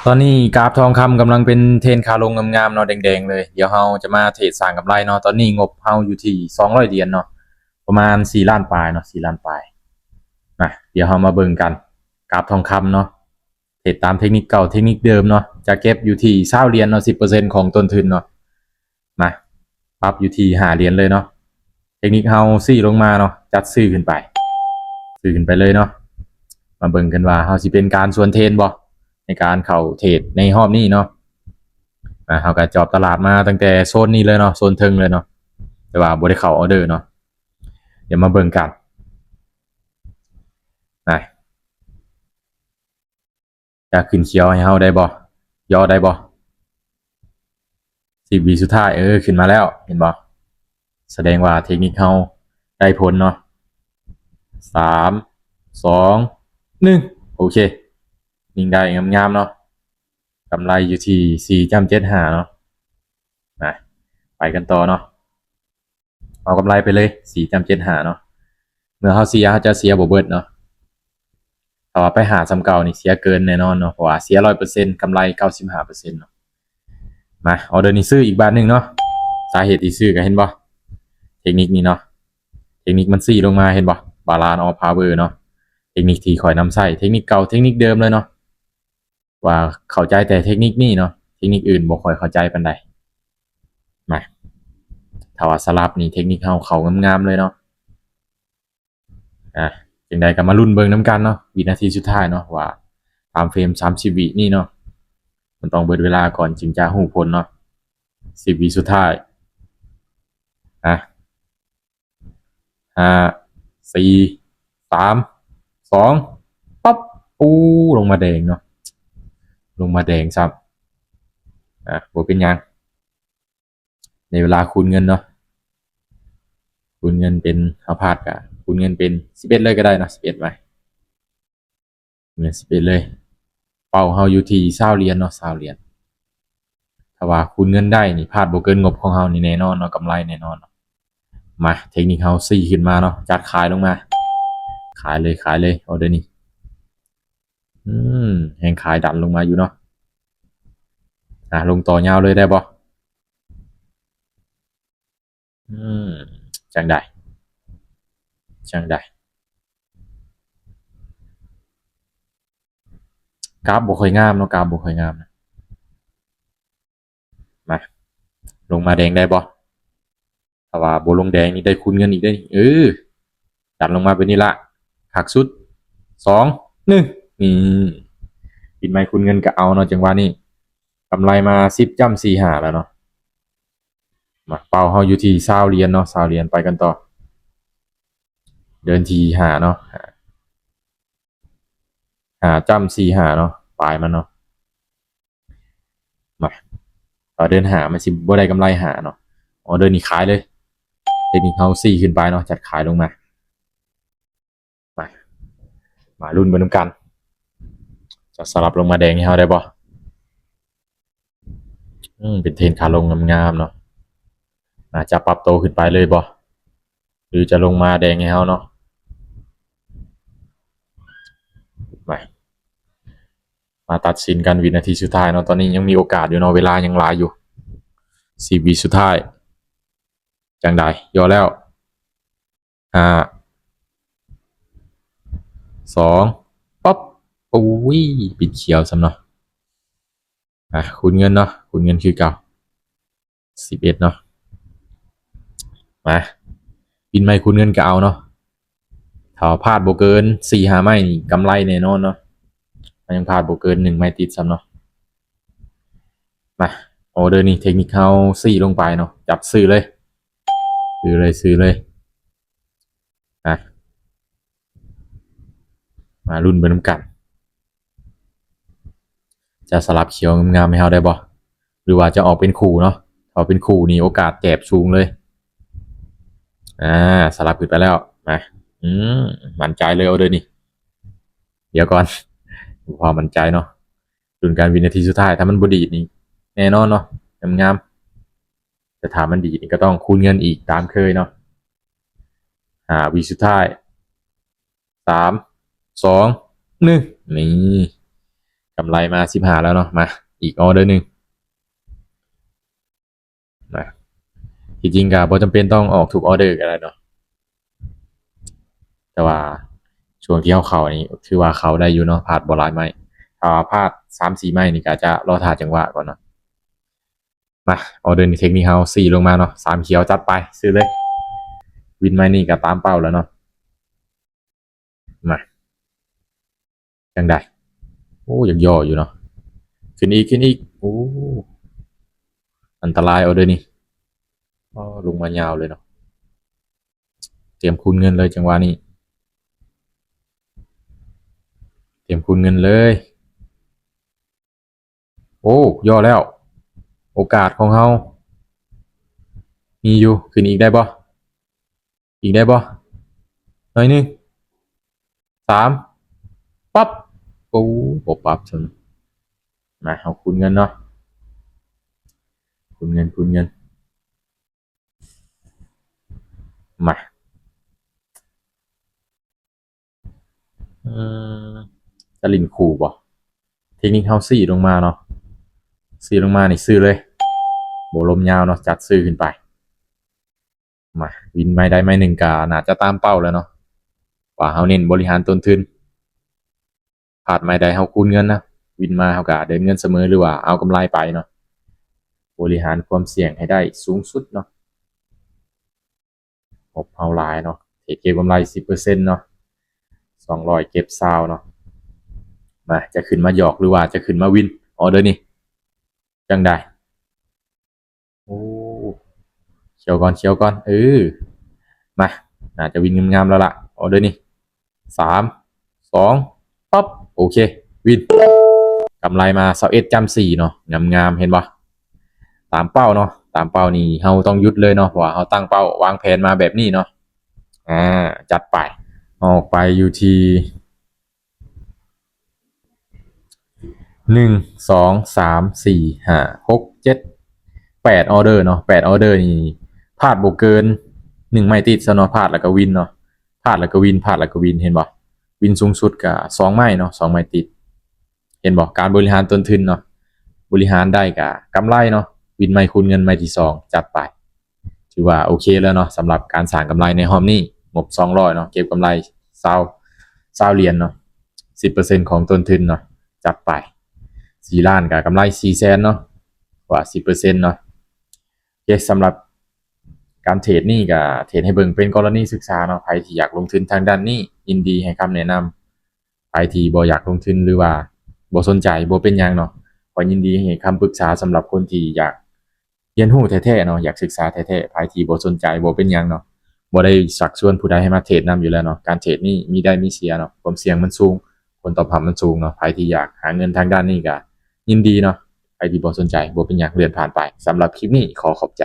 ຕອນນີ້ກາຟທອງຄຳກຳລັງເປັນເທຣນຂາລົງງາມໆເນາະ ແດງໆເລີຍ. ດຽວເຮົາຈະມາເທຣດສ້າງກຳໄລເນາະ. ຕອນນີ້ງົບເຮົາຢູ່ທີ່ສອງຮ້ອຍຫຼຽນເນາະ ປະມານສີ່ລ້ານປາຍເນາະ ສີ່ລ້ານປາຍ. ມາ ດຽວເຮົາມາເບິ່ງກັນ ກາຟທອງຄຳເນາະ ເທຣດຕາມເທັກນິກເກົ່າ ເທັກນິກເດີມເນາະ ຈະເກັບຢູ່ທີ່ຊາວຫຼຽນເນາະ ສິບເປີເຊັນຂອງຕົ້ນທຶນເນາະ. ມາ ປັບຢູ່ທີ່ຫ້າຫຼຽນເລີຍເນາະ. ເທັກນິກເຮົາຊີ້ລົງມາເນາະ ຈັດຊື້ຂຶ້ນໄປ ຊື້ຂຶ້ນໄປເລີຍເນາະ. ມາເບິ່ງກັນວ່າເຮົາຊິເປັນການສວນເທຣນບໍ່ ໃນການເຂົ້າເທຣດໃນຮອບນີ້ເນາະ. ອ່າ ເຮົາກໍຈອບຕະຫຼາດມາຕັ້ງແຕ່ໂຊນນີ້ເລີຍເນາະ ໂຊນເທິງເລີຍເນາະ ແຕ່ວ່າບໍ່ໄດ້ເຂົ້າອອເດີເນາະ. ດຽວມາເບິ່ງກັນນະ ຈະຂຶ້ນຂຽວໃຫ້ເຮົາໄດ້ບໍ່? ຍໍໄດ້ບໍ່? ສິບວິສຸດທ້າຍ ເອີ ຂຶ້ນມາແລ້ວ ເຫັນບໍ່? ສະແດງວ່າເທັກນິກເຮົາໄດ້ຜົນເນາະ. ສາມ ສອງ ໜຶ່ງ ໂອເຄ ຍິງໄດ້ງາມໆເນາະ. ກຳໄລຢູ່ທີ່ສີ່ຈຸດເຈັດຫ້າເນາະ. ມາ ໄປກັນຕໍ່ເນາະ. ເອົາກຳໄລໄປເລີຍ ສີ່ຈຸດເຈັດຫ້າເນາະ. ເມື່ອເຮົາເສຍ ເຮົາຈະເສຍບໍ່ເບິດເນາະ. ຖ້າວ່າໄປຫາສ່ຳເກົ່ານີ້ເສຍເກີນແນ່ນອນເນາະ ເພາະວ່າເສຍຮ້ອຍເປີເຊັນ ກຳໄລເກົ້າສິບຫ້າເປີເຊັນເນາະ. ມາ ອອເດີນີ້ຊື້ອີກບາດໜຶ່ງເນາະ. ສາເຫດທີ່ຊື້ກໍເຫັນບໍ່? ເທັກນິກນີ້ເນາະ ເທັກນິກມັນຊີ້ລົງມາ ເຫັນບໍ່? Balance of Power ເນາະ. ເທັກນິກທີ່ຂ້ອຍນຳໃຊ້ ເທັກນິກເກົ່າ ເທັກນິກເດີມເລີຍເນາະ. ວ່າເຂົ້າໃຈແຕ່ເທັກນິກນີ້ເນາະ ເທັກນິກອື່ນບໍ່ຄ່ອຍເຂົ້າໃຈປານໃດ. ມາ ຖ້າວ່າສະຫຼັບນີ້ ເທັກນິກເຮົາເຂົ້າງາມໆເລີຍເນາະ. ອ່າ ຈັ່ງໃດກໍມາລຸ້ນເບິ່ງນຳກັນເນາະ ວິນາທີສຸດທ້າຍເນາະ ວ່າ time frame ສາມສິບວິນີ້ເນາະ ມັນຕ້ອງເບິດເວລາກ່ອນຈຶ່ງຈະຮູ້ຜົນເນາະ. ສິບວິສຸດທ້າຍ ອ່າ ຫ້າ ສີ່ ສາມ ສອງ ປັບ ໂອ້ ລົງມາແດງເນາະ ລົງມາແດງຊ້ຳ. ອ່າ ບໍ່ເປັນຫຍັງ ໃນເວລາຄູນເງິນເນາະ ຄູນເງິນເປັນ ເຮົາພາດກະຄູນເງິນເປັນສິບເອັດເລີຍກໍໄດ້ເນາະ ສິບເອັດໄວ້ ເງິນສິບເອັດເລີຍ. ເປົ້າເຮົາຢູ່ທີ່ຊາວຫຼຽນເນາະ ຊາວຫຼຽນ. ຖ້າວ່າຄູນເງິນໄດ້ນີ້ ພາດບໍ່ເກີນງົບຂອງເຮົານີ້ແນ່ນອນເນາະ ກຳໄລແນ່ນອນເນາະ. ມາ ເທັກນິກເຮົາຊີ້ຂຶ້ນມາເນາະ ຈັດຂາຍລົງມາ ຂາຍເລີຍ ຂາຍເລີຍ ອອເດີນີ້. ອືມ ແຮງຂາຍດັນລົງມາຢູ່ເນາະ. ອ່າ ລົງຕໍ່ຍາວເລີຍໄດ້ບໍ່? ອືມ ຈັ່ງໃດ ຈັ່ງໃດ? ກາຟບໍ່ຄ່ອຍງາມເນາະ ກາຟບໍ່ຄ່ອຍງາມນະ. ມາ ລົງມາແດງໄດ້ບໍ່? ຖ້າວ່າບໍ່ລົງແດງນີ້ໄດ້ຄູນເງິນອີກເດ້. ເອີ ດັນລົງມາແບບນີ້ລະ ຄັກສຸດ ສອງ ໜຶ່ງ ນີ້ ປິດໄມ້ຄູນເງິນກໍເອົາເນາະ ຈັງຫວະນີ້ ກຳໄລມາສິບຈຸດສີ່ຫ້າແລ້ວເນາະ. ມາ ເປົ້າເຮົາຢູ່ທີ່ຊາວຫຼຽນເນາະ ຊາວຫຼຽນ ໄປກັນຕໍ່ ເດີນທີຫ້າເນາະ ຫ້າຈຸດສີ່ຫ້າເນາະ ປາຍມັນເນາະ. ມາ ເອົາເດີນຫ້າ ມັນຊິບໍ່ໄດ້ກຳໄລຫ້າເນາະ. ເອົາເດີນນີ້ຂາຍເລີຍ ເດີນນີ້ເຮົາຊີ້ຂຶ້ນໄປເນາະ ຈັດຂາຍລົງມາ. ມາ ມາລຸ້ນເບິ່ງນຳກັນ ຈະສະຫຼັບລົງມາແດງໃຫ້ເຮົາໄດ້ບໍ່? ອືມ ເປັນເທຣນຂາລົງງາມໆເນາະ. ອາດຈະປັບໂຕຂຶ້ນໄປເລີຍບໍ່ ຫຼືຈະລົງມາແດງໃຫ້ເຮົາເນາະ? ມາ ມາຕັດສິນກັນວິນາທີສຸດທ້າຍເນາະ. ຕອນນີ້ຍັງມີໂອກາດຢູ່ເນາະ ເວລາຍັງຫຼາຍຢູ່ ສິບວິສຸດທ້າຍ. ຈັ່ງໃດ? ຍໍແລ້ວ ຫ້າ ສອງ ປັບ ໂອ້ຍ ປິດຂຽວຊ້ຳເນາະ. ອ່ະ ຄູນເງິນເນາະ ຄູນເງິນຄືເກົ່າ ສິບເອັດເນາະ. ມາ ປິ່ນໄມ້ຄູນເງິນກໍເອົາເນາະ. ຖ້າວ່າພາດບໍ່ເກີນສີ່ຫ້າໄມ້ນີ້ກຳໄລແນ່ນອນເນາະ. ມັນຍັງພາດບໍ່ເກີນໜຶ່ງໄມ້ຕິດຊ້ຳເນາະ. ມາ ອອເດີນີ້ເທັກນິກເຮົາຊີ້ລົງໄປເນາະ ຈັດຊື້ເລີຍ ຊື້ເລີຍ ຊື້ເລີຍ. ອ່ະ ມາລຸ້ນເບິ່ງນຳກັນ ຈະສະຫຼັບຂຽວງາມໆໃຫ້ເຮົາໄດ້ບໍ່ ຫຼືວ່າຈະອອກເປັນຄູ່ເນາະ? ຖ້າເປັນຄູ່ນີ້ໂອກາດແຈບສູງເລີຍ. ອ່າ ສະຫຼັບຂຶ້ນໄປແລ້ວ ມາ ອືມ ໝັ້ນໃຈເລີຍ ອອເດີນີ້. ດຽວກ່ອນ ບໍ່ພໍໝັ້ນໃຈເນາະ ລຸ້ນກັນວິນາທີສຸດທ້າຍ. ຖ້າມັນບໍ່ດີດນີ້ແນ່ນອນເນາະ ງາມໆ. ແຕ່ຖ້າມັນດີດນີ້ກໍຕ້ອງຄູນເງິນອີກຕາມເຄີຍເນາະ. ຫ້າວິສຸດທ້າຍ ສາມ ສອງ ໜຶ່ງ ນີ້ ກຳໄລມາສິບຫ້າແລ້ວເນາະ. ມາ ອີກອໍເດີໜຶ່ງ. ນະ ທີ່ຈິງກໍບໍ່ຈຳເປັນຕ້ອງອອກທຸກອໍເດີກໍໄດ້ເນາະ, ແຕ່ວ່າຊ່ວງທີ່ເຮົາເຂົ້ານີ້ ຖືວ່າເຂົ້າໄດ້ຢູ່ເນາະ, ພາດບໍ່ຫຼາຍໄມ້. ຖ້າວ່າພາດສາມສີ່ໄມ້ນີ້ ກໍອາດຈະລໍຖ້າຈັງຫວະກ່ອນເນາະ. ມາ ອໍເດີນີ້ ເທັກນິກເຮົາສີ່ລົງມາເນາະ, ສາມຂຽວ ຈັດໄປ ຊື້ເລີຍ. ວິນໄມ້ນີ້ກໍຕາມເປົ້າແລ້ວເນາະ. ມາ ຈັ່ງໃດ? ໂອ້ ຢາກຍໍ້ຢູ່ເນາະ. ຂຶ້ນອີກ ຂຶ້ນອີກ. ໂອ້ ອັນຕະລາຍອໍເດີນີ້. ອໍ ລົງມາຍາວເລີຍເນາະ. ຕຽມຄູນເງິນເລີຍ ຈັງຫວະນີ້ ຕຽມຄູນເງິນເລີຍ. ໂອ້ ຍໍ້ແລ້ວ. ໂອກາດຂອງເຮົາມີຢູ່. ຂຶ້ນອີກໄດ້ບໍ່? ອີກໄດ້ບໍ່? ໜ້ອຍໜຶ່ງ. ສາມ. ປັບ. ໂອ້ ບໍ່ປັບຊ້ຳ. ມາ ເຮົາຄູນເງິນເນາະ, ຄູນເງິນ ຄູນເງິນ. ມາ ອືມ ຈະຫຼິ້ນຄູ່ບໍ່? ເທັກນິກເຮົາສີ່ລົງມາເນາະ, ສີ່ລົງມານີ້ຊື້ເລີຍ, ບໍ່ລົມຍາວເນາະ, ຈັດຊື້ຂຶ້ນໄປ. ມາ ວິນໄມ້ໃດໄມ້ໜຶ່ງກໍໜ້າຈະຕາມເປົ້າແລ້ວເນາະ, ວ່າເຮົາເນັ້ນບໍລິຫານຕົ້ນທຶນ. ພາດໄມ້ໃດເຮົາຄູນເງິນນະ, ວິນມາເຮົາກໍໄດ້ເງິນສະເໝີ ຫຼືວ່າເອົາກຳໄລໄປເນາະ. ບໍລິຫານຄວາມສ່ຽງໃຫ້ໄດ້ສູງສຸດເນາະ. ງົບເຮົາຫຼາຍເນາະ, ເທຣດເກັບກຳໄລສິບເປີເຊັນເນາະ, ສອງຮ້ອຍເກັບຊາວເນາະ. ມາ ຈະຂຶ້ນມາຢອກ ຫຼືວ່າຈະຂຶ້ນມາວິນ ອໍເດີນີ້ ຈັ່ງໃດ? ໂອ້ ຂຽວກ່ອນ ຂຽວກ່ອນ. ເອີ ມາ ໜ້າຈະວິນງາມໆແລ້ວລະ ອໍເດີນີ້. ສາມ ສອງ ປັບ. ໂອເຄ ວິນ. ກຳໄລມາຊາວເອັດຈ້ຳສີ່ເນາະ, ງາມໆ ເຫັນບໍ່? ຕາມເປົ້າເນາະ, ຕາມເປົ້ານີ້ເຮົາຕ້ອງຢຸດເລີຍເນາະ, ເພາະວ່າເຮົາຕັ້ງເປົ້າວາງແຜນມາແບບນີ້ເນາະ. ອ່າ ຈັດໄປ. ອອກໄປຢູ່ທີ່ ໜຶ່ງ ສອງ ສາມ ສີ່ ຫ້າ ຫົກ ເຈັດ ແປດ ອໍເດີເນາະ, ແປດ ອໍເດີນີ້ ພາດບໍ່ເກີນໜຶ່ງໄມ້ຕິດຊະເນາະ, ພາດແລ້ວກໍວິນເນາະ, ພາດແລ້ວກໍວິນ ພາດແລ້ວກໍວິນ. ເຫັນບໍ່? ວິນສູງສຸດກໍສອງໄມ້ເນາະ, ສອງໄມ້ຕິດ. ເຫັນບໍ່? ການບໍລິຫານຕົ້ນທຶນເນາະ, ບໍລິຫານໄດ້ກໍກຳໄລເນາະ, ວິນໄມ້ຄູນເງິນໄມ້ທີສອງ ຈັດໄປ. ຖືວ່າໂອເຄແລ້ວເນາະ, ສຳລັບການສ້າງກຳໄລໃນຮອບນີ້. ງົບສອງຮ້ອຍເນາະ, ເກັບກຳໄລຊາວ ຊາວຫຼຽນເນາະ, ສິບເປີເຊັນຂອງຕົ້ນທຶນເນາະ, ຈັດໄປ. ສີ່ລ້ານກໍກຳໄລສີ່ແສນເນາະ, ວ່າສິບເປີເຊັນເນາະ. ໂອເຄ, ສຳລັບການເທຣດນີ້ກໍເທຣດໃຫ້ເບິ່ງເປັນກໍລະນີສຶກສາເນາະ. ໃຜທີ່ຢາກລົງທຶນທາງດ້ານນີ້ ຍິນດີໃຫ້ຄຳແນະນຳ. ໃຜທີ່ບໍ່ຢາກລົງທຶນ ຫຼືວ່າບໍ່ສົນໃຈ ບໍ່ເປັນຫຍັງເນາະ, ຂ້ອຍຍິນດີໃຫ້ຄຳປຶກສາສຳລັບຄົນທີ່ຢາກ ຮຽນຮູ້ແທ້ໆເນາະ, ຢາກສຶກສາແທ້ໆ. ໃຜທີ່ບໍ່ສົນໃຈ ບໍ່ເປັນຫຍັງເນາະ, ບໍ່ໄດ້ຊັກຊວນຜູ້ໃດໃຫ້ມາເທຣດນຳຢູ່ແລ້ວເນາະ. ການເທຣດນີ້ມີໄດ້ມີເສຍເນາະ, ຄວາມສ່ຽງມັນສູງ, ຜົນຕອບຮັບມັນສູງເນາະ. ໃຜທີ່ຢາກຫາເງິນທາງດ້ານນີ້ກໍຍິນດີເນາະ, ໃຜທີ່ບໍ່ສົນໃຈ ບໍ່ເປັນຫຍັງ ເລື່ອນຜ່ານໄປ. ສຳລັບຄລິບນີ້ຂໍຂອບໃຈ.